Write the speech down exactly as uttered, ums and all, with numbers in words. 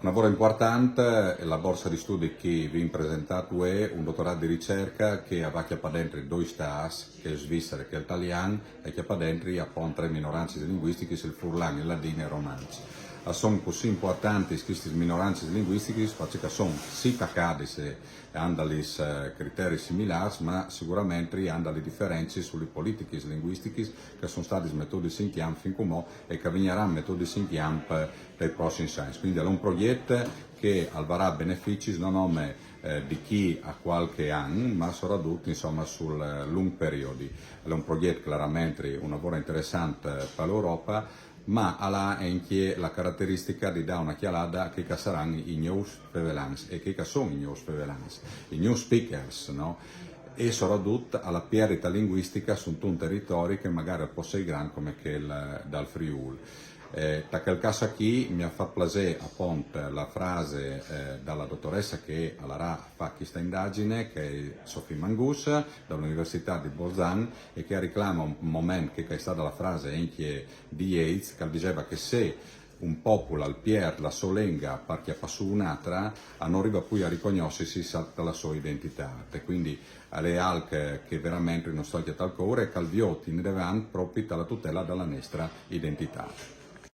Una vora importante, la borsa di studi che vi ho presentato è un dottorato di ricerca che va a chiappare dentro due stati, che è Svizzera e che è l'italiano, e chiappa dentro appunto tre minoranze linguistiche, il furlan, il ladino e il romanzo. Sono così importanti queste minoranze linguistiche perché sono sì attaccate se hanno dei eh, criteri similari, ma sicuramente hanno delle differenze sulle politiche linguistiche che sono state messe in campo fin come e che vegneranno messe in campo per i prossimi anni. Quindi è un progetto che avrà benefici non nome eh, di chi ha qualche anno, ma soprattutto insomma sul eh, lungo periodo. È un progetto chiaramente una vora interessante per l'Europa, ma ha anche la caratteristica di dare una chialada a che saranno i news prevalents e che sono i news prevalents, i news speakers, no? E soprattutto alla perdita linguistica su un territorio che magari può essere grande come quel dal Friuli. Eh, da quel caso qui mi ha fatto piacere appunto la frase eh, dalla dottoressa che allora fa questa indagine, che è Sophie Mangus dall'Università di Bolzan e che reclama un momento che è stata la frase anche di Yeats, che diceva che se un popolo al pierde la sua lingua perché passa un'altra, non arriva più a riconoscersi la sua identità. E quindi è algo che veramente non sta al cuore e che al vioti in avanti proprio la tutela della nostra identità.